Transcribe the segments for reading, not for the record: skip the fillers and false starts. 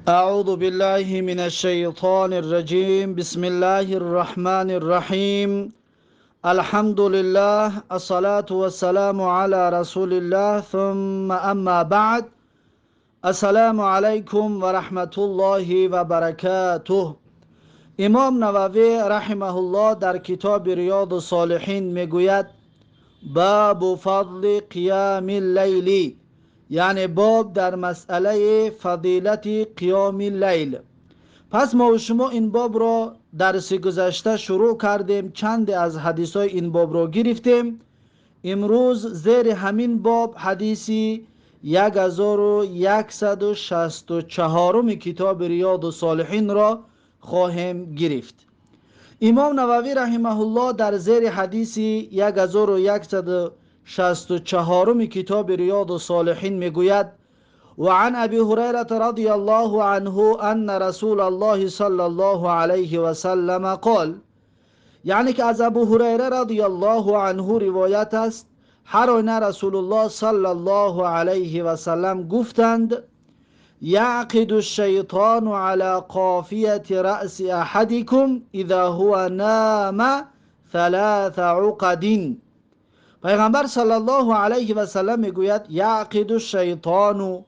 أعوذ بالله من الشيطان الرجيم. بسم الله الرحمن الرحيم. الحمد لله، الصلاة والسلام على رسول الله، ثم أما بعد. السلام عليكم ورحمة الله وبركاته. امام نووی رحمه الله در کتاب ریاض الصالحین میگوید: باب فضل قیام اللیل، یعنی باب در مسئله فضیلت قیام لیل. پس ما و شما این باب را درس گذشته شروع کردیم، چند از حدیث های این باب را گرفتیم. امروز زیر همین باب حدیث 1164 کتاب ریاض الصالحین را خواهیم گرفت. امام نووی رحمه الله در زیر حدیث 1164 کتاب ریاض الصالحین میگوید: وعن ابي هريره رضي الله عنه ان رسول الله صلى الله عليه وسلم قال، یعنی که از ابو هریره رضی الله عنه روایت است، هر آینه رسول الله صلی الله علیه و سلم گفتند: یعقد الشیطان على قافیة رأس احدكم اذا هو نام ثلاث عقد. پیغمبر صلی الله علیه و سلم میگوید: یعقد الشیطان،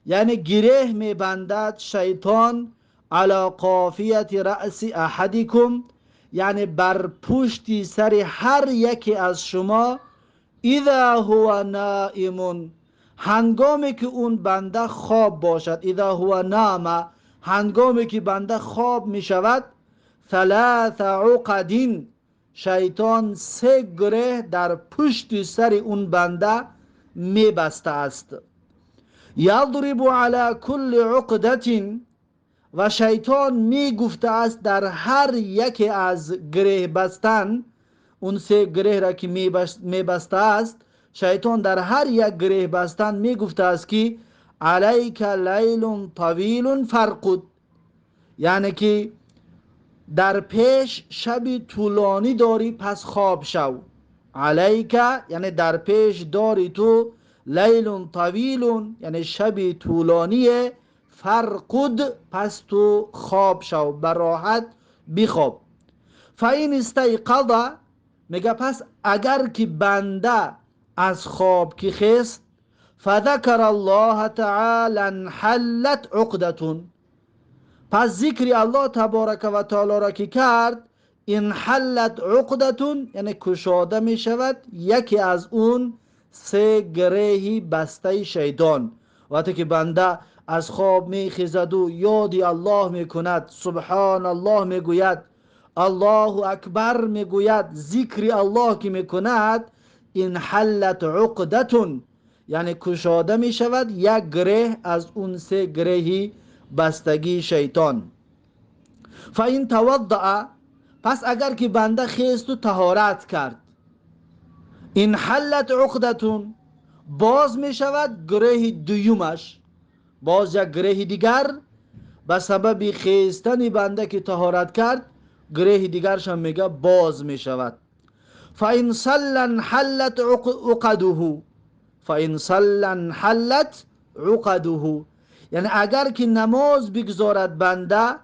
یعنی گره میبندد شیطان، علی قافیة رأس احدکم، یعنی بر پشت سر هر یکی از شما، اذا هو نائم، هنگامی که اون بنده خواب باشد، اذا هو نام، هنگامی که بنده خواب می شود، ثلاث عقد، شیطان سه گره در پشت سر اون بنده می بسته است. یضرب علی کل عقدة، و شیطان می گفته است در هر یکی از گره بستن، اون سه گره را که می بسته است، شیطان در هر یک گره بستن می گفته است که علیک لیل طویل فارقد، یعنی که در پیش شب طولانی داری، پس خواب شو. علیک یعنی در پیش داری تو، لیل طویل یعنی شب طولانی، فارقد پس تو خواب شو، براحت بخواب. فإن استیقظ، میگه پس اگر که بنده از خواب که خیست، فذکر الله تعالی انحلت عقدة، پس ذکر الله تبارک و تعالی را که کرد، انحلت عقدة یعنی کشاده می شود یکی از اون سه گرهی بسته شیطان. وقتی که بنده از خواب می خیزد و یادی الله می کند، سبحان الله می گوید، الله اکبر می گوید، ذکر الله که می کند، انحلت عقدة یعنی کشاده می شود یک گره از اون سه گرهی بستگی شیطان. فإن توضأ، پس اگر که بنده خیست و طهارت کرد، انحلت عقدة، باز می شود گره دویمش، باز یک گره دیگر به سبب خیستن بنده که طهارت کرد، گره دیگرش هم میگه باز می شود. فإن صلى انحلت عقده، فإن صلى انحلت عقده، یعنی اگر که نماز بگذارد بنده،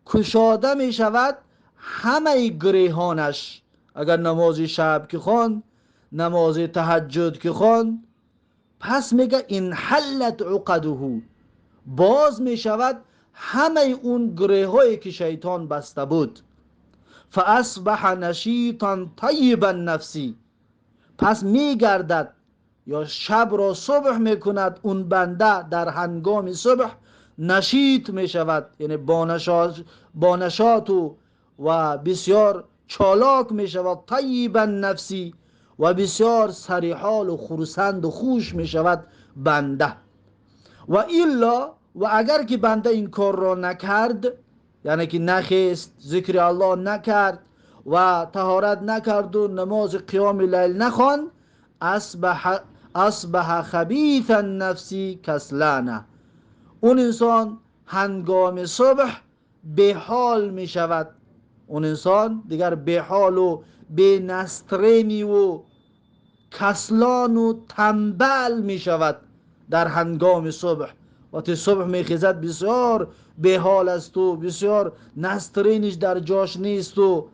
کشاده می شود همه گریهانش. اگر نماز شب که خواند، نماز تهجد که خواند، پس میگه انحلت عقده، باز می شود همه اون گره هایی که شیطان بسته بود. فاصبح نشیطا طیب النفس، پس میگردد یا شب را صبح میکند اون بنده، در هنگام صبح نشیط میشود، یعنی با نشاط و بسیار چالاک میشود، طیب النفس، و بسیار سرحال و خرسند و خوش میشود بنده. و الا، و اگر که بنده این کار را نکرد، یعنی که نخیست، ذکر الله نکرد و طهارت نکرد و نماز قیام لیل نخواند، اصبح خبیث النفس کسلانه، اون انسان هنگام صبح به حال می شود، اون انسان دیگر به حال و به نسترینی و کسلان و تنبل می شود در هنگام صبح. وقتی صبح میخیزد بسیار بیحال است و بسیار نسترینش در جاش نیست و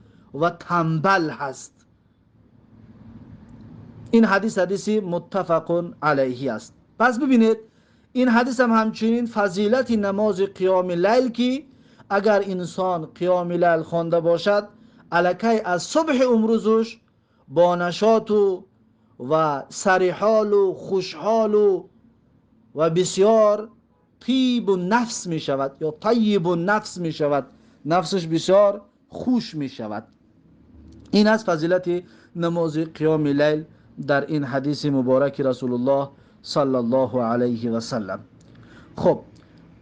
تنبل هست. این حدیث حدیثی متفق علیه است. پس ببینید این حدیث هم همچنین فضیلت نماز قیام لیل که اگر انسان قیام لیل خوانده باشد الکی از صبح امروزش با نشاط و سرحال و خوشحال و بسیار طیب نفس می شود یا طیب نفس می شود، نفسش بسیار خوش می شود. این از فضیلت نماز قیام لیل در این حدیث مبارک رسول الله صلی الله علیه و سلم. خب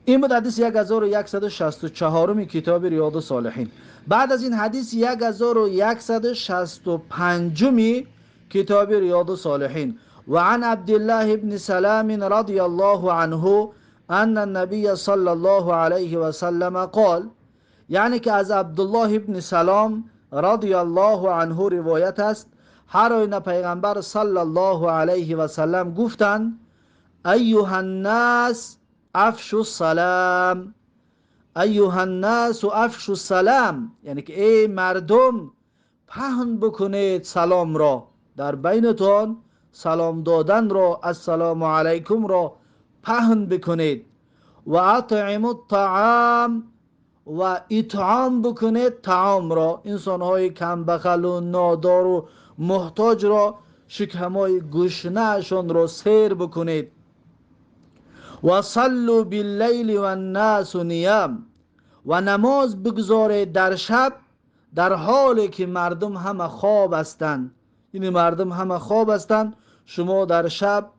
این بود حدیث 1164 کتاب ریاض الصالحین. بعد از این حدیث 1165 کتاب ریاض الصالحین. و عن عبد الله بن سلام رضی الله عنه ان النبی صلی الله علیه و سلم قال، یعنی که از عبدالله بن سلام رضی الله عنه روایت است، هر آینه پیغمبر صلی الله علیه و سلم گفتند ایها الناس افشوا السلام، ایها الناس افشوا السلام، یعنی که ای مردم پهن بکنید سلام را، در بینتان سلام دادن را، السلام علیکم را پهن بکنید، و اطعموا الطعام، و اطعام بکنید طعام را، انسانهای کم بخل و نادار و محتاج را، شکمهای گشنه‌شان را سیر بکنید، و صلوا باللیل و الناس نیام، و نماز بگذارید در شب در حالی که مردم همه خواب هستند. یعنی مردم همه خواب هستند، شما در شب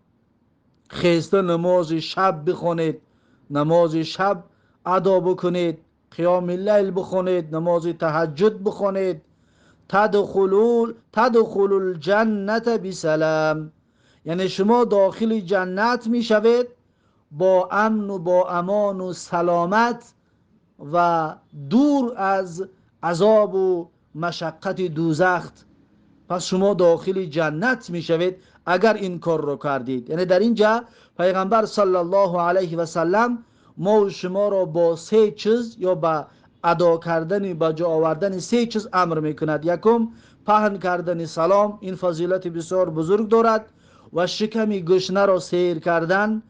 خیسته نماز شب بخونید، نماز شب ادا بکنید، قیام لیل بخونید، نماز تهجد بخونید. تدخلوا الجنة بسلام، یعنی شما داخل جنت میشوید با امن و با امان و سلامت و دور از عذاب و مشقت دوزخ. پس شما داخل جنت میشوید اگر این کار رو کردید. یعنی در اینجا پیغمبر صلی الله علیه و سلم ما و شما را با سه چیز یا با ادا کردن، با جا آوردن سه چیز امر میکند. یکم پهن کردن سلام، این فضیلت بسیار بزرگ دارد، و شکم گشنه را سیر کردن.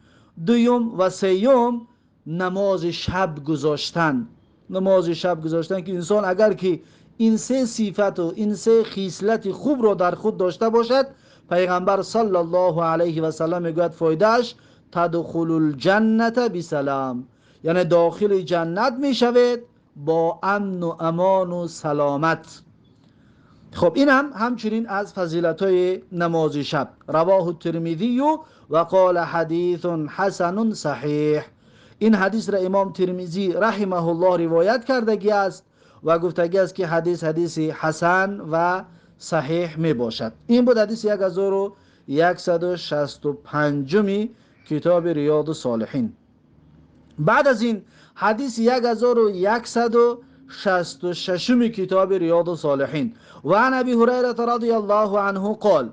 دوم و سیوم نماز شب گذاشتن، نماز شب گذاشتن که انسان اگر که این سه صفت و این سه خصلت خوب را در خود داشته باشد، پیغمبر صلی الله علیه و سلم میگوید فایدهش تدخل الجنة بسلام، یعنی داخل جنت میشوید با امن و امان و سلامت. خب این هم همچنین از فضیلت‌های نماز شب. رواه الترمذی و قال حدیث حسن صحیح. این حدیث را امام ترمذی رحمه الله روایت کردگی است و گفتگی است که حدیث حدیث حسن و صحیح می باشد. این بود حدیث 1165 کتاب ریاض الصالحین. بعد از این حدیث 1166 کتاب ریاض الصالحین. و عن ابی هریره رضی الله عنه قال،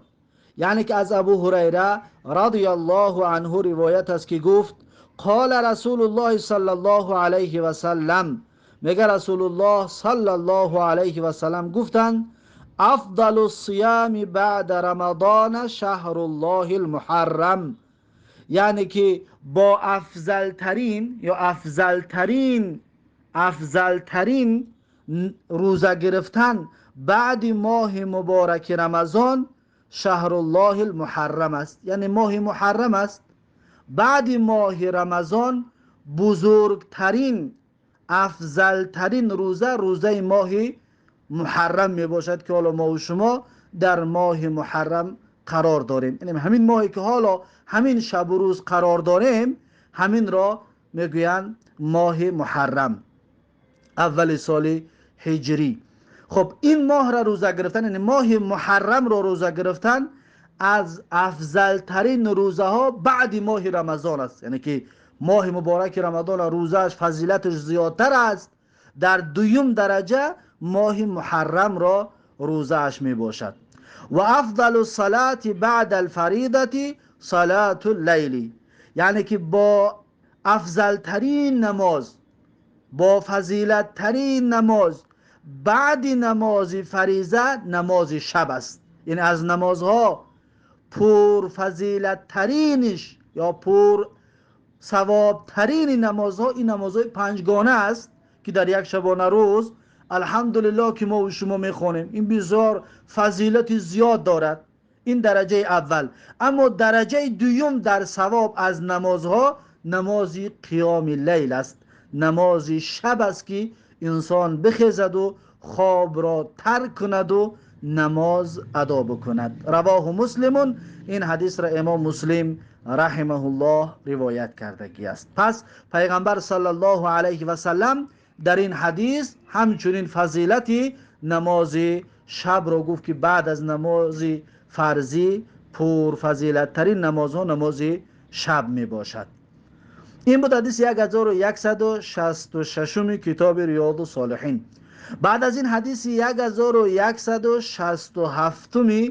یعنی که از ابو هریره رضی الله عنه روایت است که گفت قال رسول الله صلی الله علیه و سلم، میگه رسول الله صلی الله علیه و سلم گفتند افضل الصیام بعد رمضان شهر الله المحرم، یعنی که با افضل ترین یا افضل ترین روزه گرفتن بعد ماه مبارک رمضان شهر الله المحرم است، یعنی ماه محرم است. بعد ماه رمضان بزرگترین افضل ترین روزه، روزه ماه محرم می باشد که حالا ما و شما در ماه محرم قرار داریم. یعنی همین ماهی که حالا همین شب و روز قرار داریم، همین را میگویند ماه محرم، اول سال هجری. خب این ماه را روزه گرفتن، یعنی ماه محرم را روزه گرفتن، از افضل ترین روزه ها بعد ماه رمضان است. یعنی که ماه مبارک رمضان روزهش فضیلتش زیادتر است، در دویم درجه ماه محرم را روزهش می باشد. و افضل الصلاة بعد الفریضة صلاة اللیل، یعنی که با Афзалтарин намоз, бо фазилаттарин намоз баъди намози фариза намози шаб аст. Яъне аз намозҳо пурфазилаттариниш ё пур савобтарини намозҳо ин намозҳои панҷгона аст, ки дар як шабонарӯз алҳамдулиллоҳ ки мо ва шумо мехонем. Ин бисёр фазилати зиёд дорад. Ин дараҷаи аввал. Аммо дараҷаи дуюм дар савоб аз намозҳо намози қиёми лайл аст, намози шаб аст, ки инсон бихезаду хобро тарк кунаду намоз адо бикунад. Равоҳу Муслимун. Ин ҳадисро имом Муслим раҳимаҳуллоҳ ривоят кардагӣ аст. Пас пайғамбар саллаллоҳу алайҳи васаллам дар ин ҳадис ҳамчунин фазилати намози шабро гуфт, ки баъд аз намози фарзӣ пурфазилаттарин намозҳо намози шаб мебошад. Ин буд ҳадиси 1166 китоби Риёду Солиҳин. Баъд аз ин ҳадиси 1167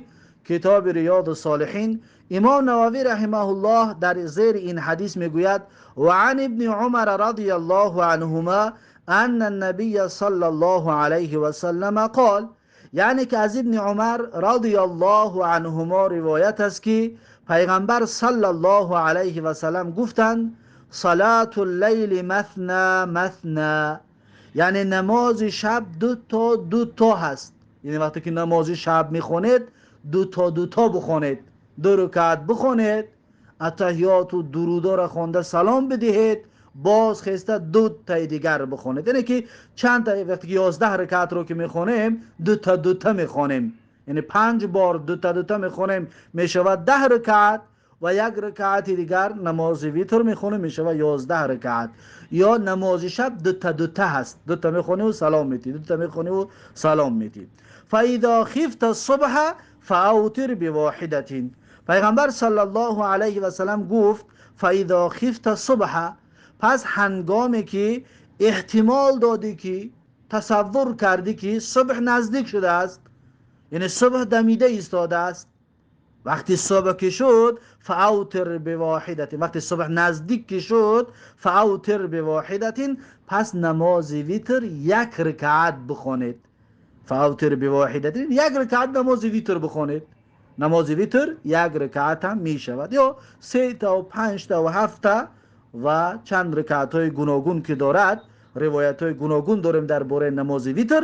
китоби Риёду Солиҳин имом Нававӣ раҳимаҳуллоҳ дар зери ин ҳадис мегӯяд: ва ан ибни Умара радияллоҳу анҳума анна набия саллаллоҳу алайҳи васаллама қол. Яъне ки аз ибни Умар радияллоҳу анҳумо ривоят аст, ки пайғамбар саллаллоҳу алайҳи васаллам гуфтанд: салату ллайли масна масна. Яъне намози шаб ду то ду то ҳаст. Яъне вақте ки намози шаб мехонед, ду то ду то бихонед, ду рукаат бихонед, аттаҳиёту дурудоро хонда салом бидиҳед, боз хеста ду таи дигар бихонед. Яъне ки чанд та, вақте ки 11 ракаатро ки мехонем, ду та ду та мехонем, яъне панҷ бор ду та ду та мехонем, мешавад 10 ракаат, ва як ракаати дигар намози витр мехонем, мешавад 11 ракаат. Ё намози шаб ду та ду та ҳаст, ду та мехониву салом метӣ, ду та мехониву салом метӣ. Фаизо хифта субҳа фаавтир бивоҳидатин. Пайғамбар саллаллоҳу алайҳи васаллам гуфт: фаизо хифта субҳа, пас ҳангоме ки эҳтимол додӣ, ки тасаввур кардӣ, ки субҳ наздик шудааст, яъне субҳ дамида истодааст, вақти субҳ ки шуд, фаавтир бивоҳидатин, вақти субҳ наздик ки шуд, фаавтир бивоҳидатин, пас намози витр як ракаат бихонед. Фаавтир бивоҳидатин, як ракаат намози витр бихонед. Намози витр як ракаат ҳам мешавад ё се таву панҷ таву ҳафта ва чанд ракаатҳои гуногун ки дорад. Ривоятҳои гуногун дорем дар бораи намози витр.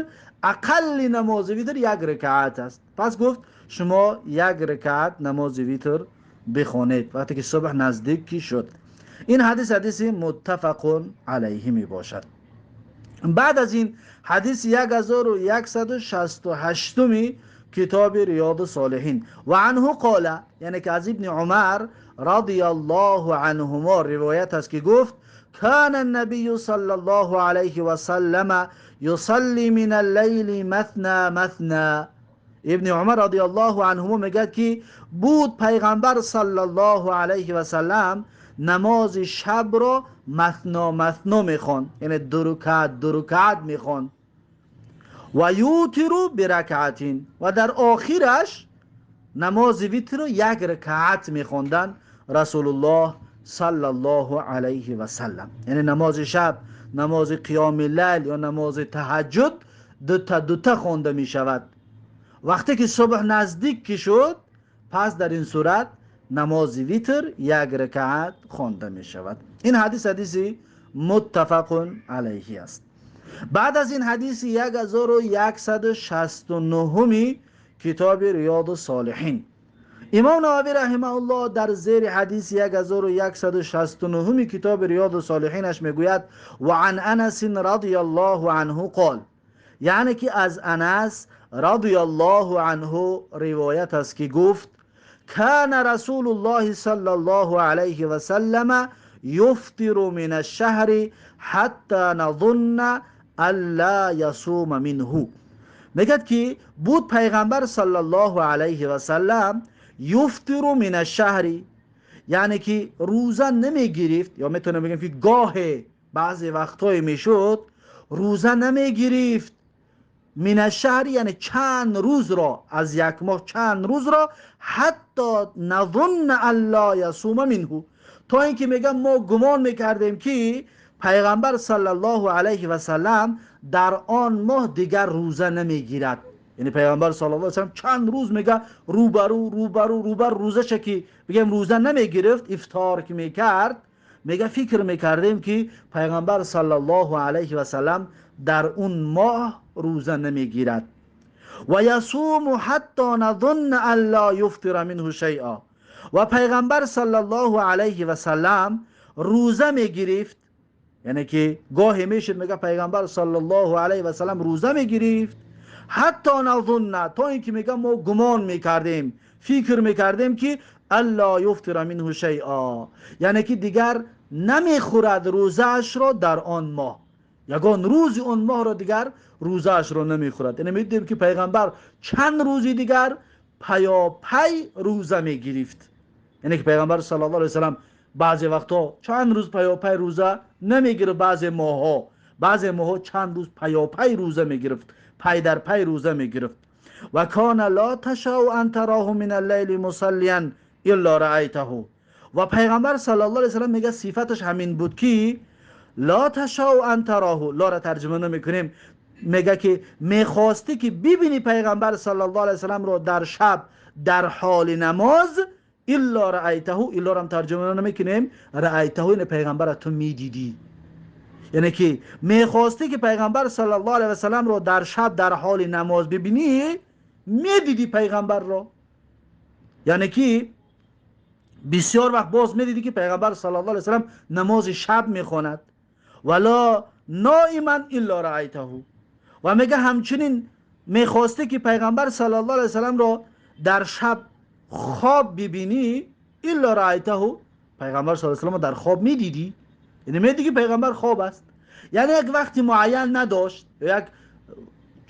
Ақалли намози витр як ракаат аст. Пас гуфт, шумо як ракаат намози витр бихонед, вақте ки субҳ наздик ки шуд. Ин ҳадис ҳадиси муттафақун алайҳи мебошад. Баъд аз ин ҳадиси 1168 китоби Риёду Солиҳин: ва анҳу қола, яъне ки аз ибни Умар радияллоҳу анҳумо ривоят аст, ки гуфт: كان النبي صلى الله عليه وسلم يصلي من الليل مثنى مثنى. ابن عمر رضی الله عنهما میگه که بود پیغمبر صلی الله علیه و سلم نماز شب را مثنا مثنا میخوان، یعنی دو رکعت دو رکعت میخوان، و یوتر برکعت، و در آخرش نماز ویتر یک رکعت میخوندن رسول الله صلی الله علیه و سلم. یعنی نماز شب، نماز قیام لیل یا نماز تهجد دو تا دو تا خوانده می شود. وقتی که صبح نزدیک که شد، پس در این صورت نماز ویتر یک رکعت خوانده می شود. این حدیث حدیثی متفق علیه است. بعد از این حدیث 1169 کتاب ریاض الصالحین، امام نووی رحمه الله در زیر حدیث 1169 کتاب ریاض الصالحینش میگوید: و عن انس رضی الله عنه قال. یعنی که از انس رضی الله عنه روایت است که گفت: كان رسول الله صلى الله عليه وسلم يفطر من الشهر حتى نظن الا يصوم منه. میگد که بود پیغمبر صلی الله علیه و سلم یفطر من الشهر، یعنی که روزه نمیگرفت، یا میتونم بگم که گاه بعضی وقتهای میشد روزه نمیگرفت، من الشهر یعنی چند روز را از یک ماه، چند روز را، حتی نظن الا یصوم منه، То инки мегӯям мо гумон мекардем, ки пайғамбар саллаллоҳу алайҳи васаллам дар он моҳ дигар рӯза намегирад. Яъне пайғамбар саллаллоҳу алайҳи васаллам чанд рӯз мега рӯбарӯ рӯбарӯ рӯбар рӯзаша ки бигем рӯза намегирифт, ифтор ки мекард, мега фикр мекардем, ки пайғамбар саллаллоҳу алайҳи васаллам дар он моҳ рӯза намегирад. Ва ясуму ҳатто назунна ан ла юфтира минҳу шайъа. Ва пайғамбар саллаллоҳу алайҳи васаллам рӯза мегирифт, яъне ки гоҳе мешид, мега пайғамбар саллаллоҳу алайҳи васаллам рӯза мегирифт, ҳатто назунна, то ин ки мега мо гумон мекардем, фикр мекардем, ки алла юфтира минҳу шайъа, яъне ки дигар намехӯрад рӯзаашро дар он моҳ, ягон рӯзи он моҳро дигар рӯзаашро намехӯрад. Яъне медидем, ки пайғамбар чанд рӯзи дигар паёпай рӯза мегирифт. Яъне ки пайғамбар саллаллоҳу алайҳи васаллам баъзе вақтҳо чанд рӯз паёпай рӯза намегирифт, баъзе моҳҳо чанд рӯз паёпай рӯза мегирифт, пай дар пай рӯза мегирифт. Ва кана ла ташау ан тараҳу мин аллайли мусаллиян илла раайтаҳу. Ва пайғамбар саллаллоҳу алайҳи васаллам мега сифаташ ҳамин буд, ки ла ташау ан тараҳу, лора тарҷима намекунем, мега ки мехостӣ ки бибинӣ пайғамбар саллаллоҳу алайҳи васалламро дар шаб дар ҳоли намоз, илла раайтаҳу, иллорам тарҷима намекунем, раайтаҳу, яъне пайғамбара ту медидӣ. Яъне ки мехостӣ ки пайғамбар саллаллоҳу алайҳи васалламро дар шаб дар ҳоли намоз бибинӣ, медидӣ пайғамбарро. Яъне ки бисёр вақт боз медидӣ, ки пайғамбар саллаллоҳу алайҳи васаллам намози шаб мехонад. Вала ноиман илла раайтаҳу. Ва мега ҳамчунин мехостӣ ки пайғамбар саллаллоҳу алайҳи васалламро дар шаб хоб бибинӣ, илла раайтаҳу, пайғамбар саллаллоҳу алайҳи васалламро дар хоб медидӣ, яъне медидӣ, ки пайғамбар хоб аст. Яъне як вақти муайян надошт, як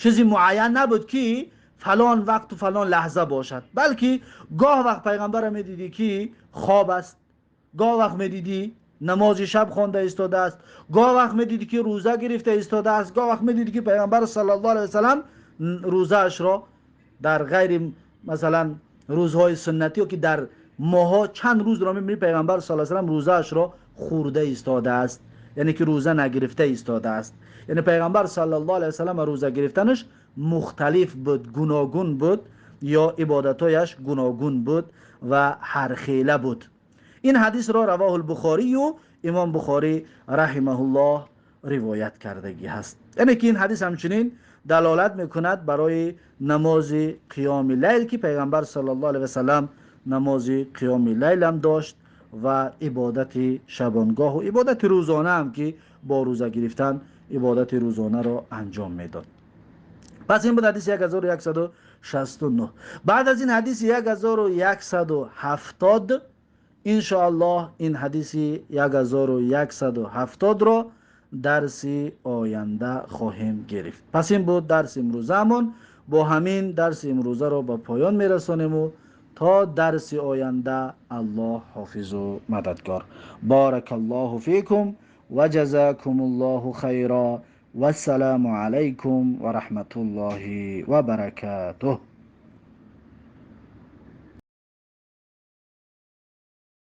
чизи муайян набуд, ки фалон вақту фалон лаҳза бошад, балки гоҳ вақт пайғамбарро медидӣ, ки хоб аст, гоҳ вақт медидӣ намози шаб хонда истодааст, гоҳ вақт медидӣ, ки рӯза гирифта истодааст, гоҳ вақт медидӣ, ки пайғамбар саллаллоҳу алайҳи васаллам рӯзаашро дар ғайри масалан рӯзҳои суннатӣ ё ки дар моҳҳо чанд рӯзро мебинӣ, пайғамбар саллаллоҳу алайҳи васаллам рӯзаашро хӯрда истодааст, яъне ки рӯза нагирифта истодааст. Яъне пайғамбар саллаллоҳу алайҳи васаллам рӯза гирифтанаш мухталиф буд, гуногун буд ё ибодатҳояш гуногун буд ва ҳархела буд. Ин ҳадисро равоҳул бухорию, имом Бухорӣ раҳимаҳуллоҳ ривоят кардагӣ ҳаст. Яъне ки ин ҳадис ҳамчунин далолат мекунад барои намози қиёми лайл, ки пайғамбар саллаллоҳу алайҳи васаллам намози қиёми лайлам дошт ва ибодати шабонгоҳу ибодати рӯзонаам, ки бо рӯза гирифтан ибодати рӯзонаро анҷом медод. Пас ин буд ҳадиси 1169. Баъд аз ин ҳадиси 1170, иншоаллоҳ, ин ҳадиси 1170-ро дарси оянда хоҳем гирифт. Пас ин буд дарси имрӯзаамон. Бо ҳамин дарси имрӯзаро ба поён мерасонему то дарси оянда Аллоҳ ҳофизу мададгор. Баракаллоҳу фикум ва ҷазакумуллоҳу хайро. Вассалому алайкум ва раҳматуллоҳи ва баракатуҳ.